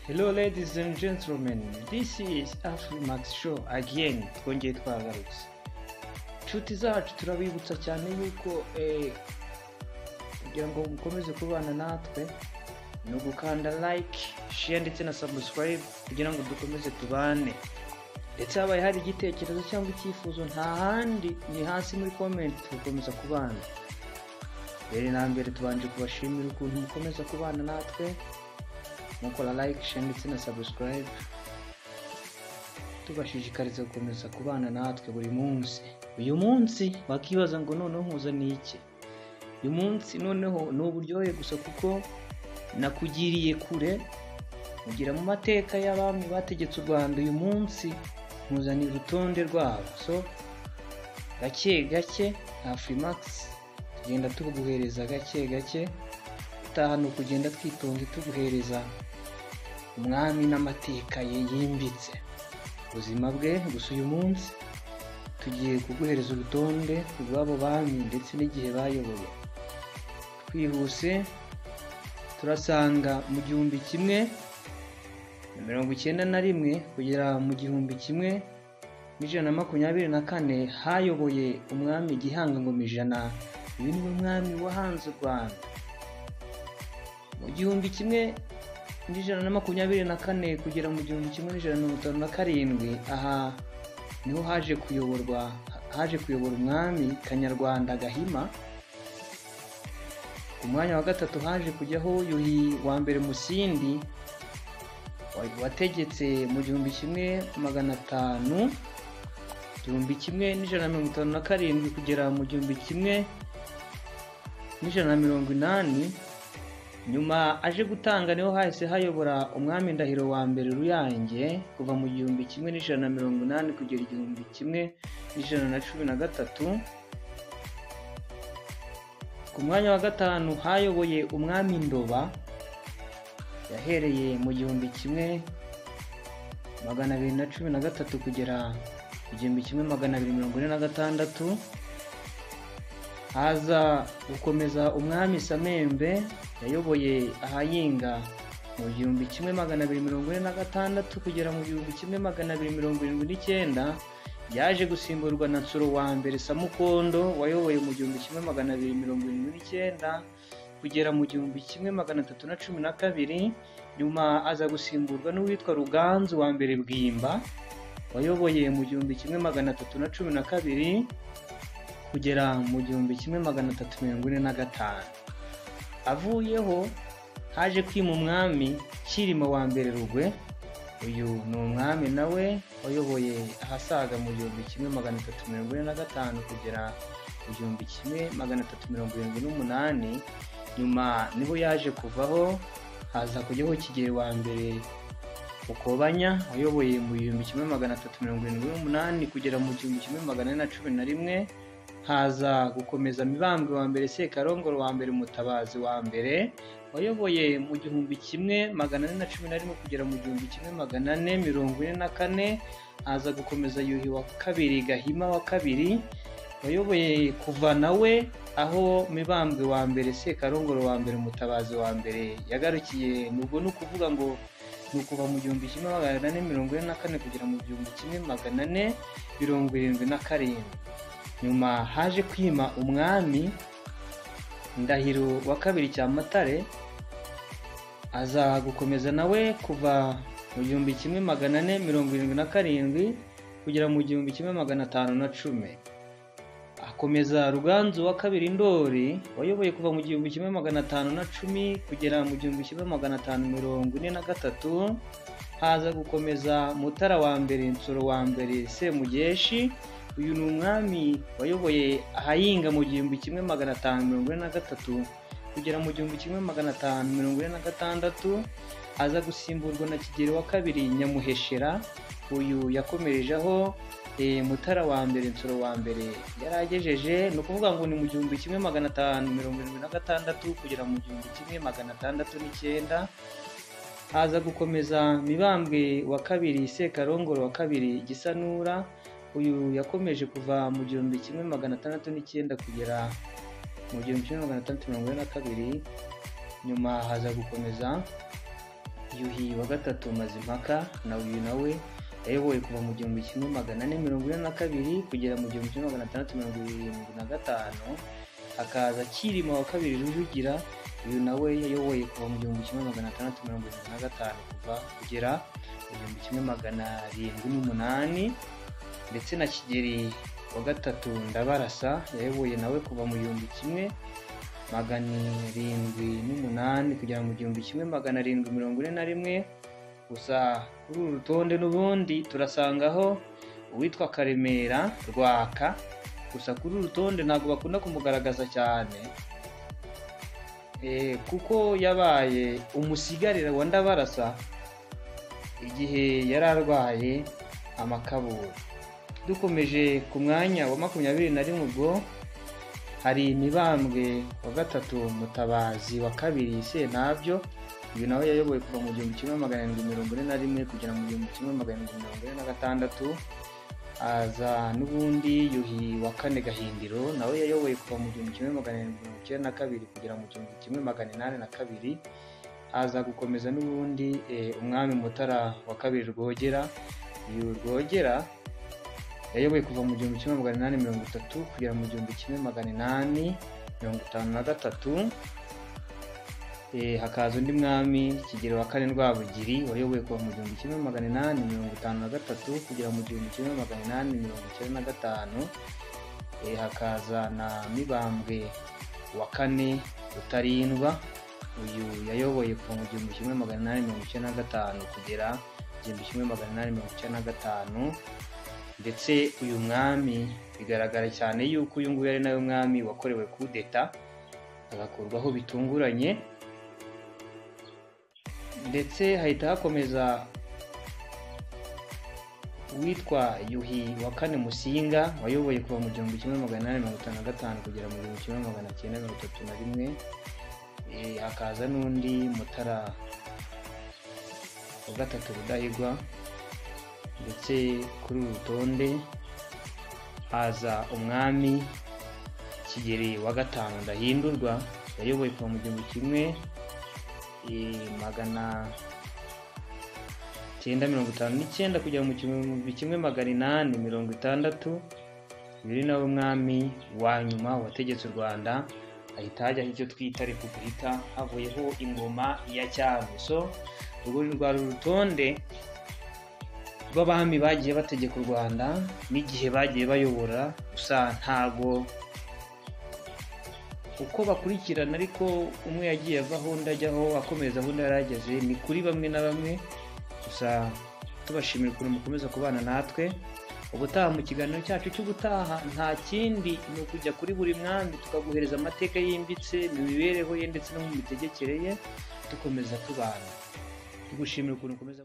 Hello ladies and gentlemen, this is Afrimax Show again, twongeye twagarutse. Inshuti zacu, turabibutsa cyane yuko kugira ngo mukomeze kubana natwe ni ugukanda like, share ndetse na subscribe kugira ngo dukomeze tubane. Ndetse habaye hari igitekerezo cyangwa icyifuzo, nta handi ni hasi muri comment, tugakomeza kubana. Mbere na mbere tubanje kubashimira ukuntu mukomeza kubana natwe mukora like, share ndetse na subscribe, tubashishikariza gukomeza kubana natwe buri munsi. Uyu munsi wakibaza ngo noneho nkuzaniye iki? Uyu munsi noneho ni uburyohe gusa, kuko nakugiriye kure mugira mu mateka y'abami bategetse u Rwanda. Uyu munsi nkuzaniye urutonde rwabo. So gake gake Afrimax tugenda tuguhereza gake gake, utaha ni ukugenda twitonze tuguhereza umwami n'amateka ye yimbitse, ubuzima bwe. Gusa uyu munsi tugiye kuguhereza urutonde rw'abo bami ndetse n'igihe bayoboye. Twihuse, turasanga mu 1191 kugera mu 1124 hayoboye umwami Gihanga Ngoma Ijana. Uyu niwe mwami wahanze u Rwanda. Mu 1124 kugera mu 1157, aha niho haje kuyobora umwami Kanyarwanda Gahima. Ku mwanya wa gatatu haje kujyaho Yuhi wa mbere Musindi, wategetse mu 1500, 1157 kugera mu 1180. Nyuma aje gutanga, niho hahise hayobora umwami Ndahiro wa mbere Ruyange, kuva mu 1180 kugera 1113. Ku mwanya wa gatanu hayoboye umwami Ndoba, yahereye mu 1213 kugera 1246. Haza gukomeza umwami Samembe, yayoboye ahayinga mu 1246 kugera mu 1279. Yaje gusimburwa na Nsoro wa mbere Samukondo, wayoboye mu 1279 kugera mu 1312. Nyuma aza gusimburwa n'uwitwa Ruganzu wa mbere Bwimba, wayoboye mu 1312 kugera mu 1345. Avuyeho haje kwima umwami Cyilima wa mbere Rugwe. Uyu ni umwami nawe wayoboye ahasaga mu 1345 kugera mu 1378. Nyuma niho yaje kuvaho, haza kujyaho Kigeli wa mbere Mukobanya, wayoboye mu 1378 kugera mu 1411. Haza gukomeza Mibambwe wa mbere Sekarongoro wa mbere Mutabazi wa mbere, wayoboye mu 1411 kugera mu 1444. Haza gukomeza Yuhi wa kabiri Gahima wa kabiri, wayoboye kuva nawe aho Mibambwe wa mbere Sekarongoro wa mbere Mutabazi wa mbere yagarukiye. Nubwo ni ukuvuga ngo ni ukuva mu 1444 kugera mu 1477. Nyuma haje kwima umwami Ndahiro wa kabiri Cyamatare, aza gukomeza nawe kuva mu 1477 kugera mu 1510. Akomeza Ruganzu wa kabiri Ndori, wayoboye kuva mu 1510 kugera mu 1543. Haza gukomeza Mutara wa mbere Nsoro wa mbere Semugeshi. Uyu ni umwami wayoboye ahayinga mu 1543 kugera mu 1546. Aza gusimburwa na Kigeli wa kabiri Nyamuheshera. Uyu yakomerejeho Mutara wa mbere Nsoro wa mbere yaragejeje, ni ukuvuga ngo ni mu 1576 kugera mu 1609. Haza gukomeza Mibambwe wa kabiri Sekarongoro wa kabiri Gisanura. Uyu yakomeje kuva mu 1609 kugera mu 1642. Nyuma haza gukomeza Yuhi wa gatatu Mazimpaka, na uyu nawe yayoboye kuva mu 1442 kugera mu 1675. Hakaza Cyilima wa kabiri Rujugira, uyu nawe yayoboye kuva mu 1675 kuva kugera mu 1708. Ndetse na Kigeli wa gatatu Ndabarasa yayoboye nawe kuva mu 1708 kugera mu 1741. Gusa kuri uru rutonde n'ubundi turasangaho uwitwa Karemera Rwaka, gusa kuri uru rutonde ntabwo bakunda kumugaragaza cyane kuko yabaye umusigarira wa Ndabarasa igihe yari arwaye amakabura. Dukomeje ku mwanya wa 21 ubwo hari Mibambwe wa gatatu Mutabazi wa kabiri Sentabyo, uyu nawe yayoboye kuva mu 1741 kugera mu 1746. Aza n'ubundi Yuhi wa kane Gahindiro, nawe yayoboye kuva mu 1792 kugera mu 1802. Aza gukomeza n'ubundi umwami Mutara wa kabiri Rwogera, uyu Rwogera yayoboye kuva mu 1830 kugera mu 1853. Hakaza undi mwami Kigeli wa kane Rwabugiri wayoboye kuva mu 1853 kugera mu 1895. Hakaza na Mibambwe wa kane Rutarindwa, uyu yayoboye kuva mu 1895 kugera 1895. Ndetse uyu mwami bigaragara cyane yuko uyu nguyu ari nawe mwami wakorewe kudeta agakurwaho bitunguranye. Ndetse hahita hakomeza uwitwa Yuhi wa kane Musinga wayoboye kuva mu 1855 kugera mu 1931. Hakaza n'undi Mutara wa gatatu Rudahigwa. Ndetse kuri uru rutonde haza umwami Kigeli wa gatanu Ndahindurwa yayoboye kuva mu 1959 kugera mu 1860. Uyu nawe mwami wa nyuma wategetse u Rwanda, ahita hajyaho icyo twita repubulika, havuyeho ingoma ya cyami. So urwo rwari urutonde rw'abami bagiye bategeka u Rwanda n'igihe bagiye bayobora. Gusa ntago uko bakurikirana, ariko umwe yagiye avaho undi ajyaho akomeza aho undi yarageze, ni kuri bamwe na bamwe. Gusa tubashimira ukuntu mukomeza kubana natwe. Ubutaha mu kiganiro cyacu cy'ubutaha nta kindi ni ukujya kuri buri mwami tukaguhereza amateka yimbitse mu mibereho ye ndetse no mu mitegekere ye, dukomeza tubana. Tugushimira ukuntu ukomeza.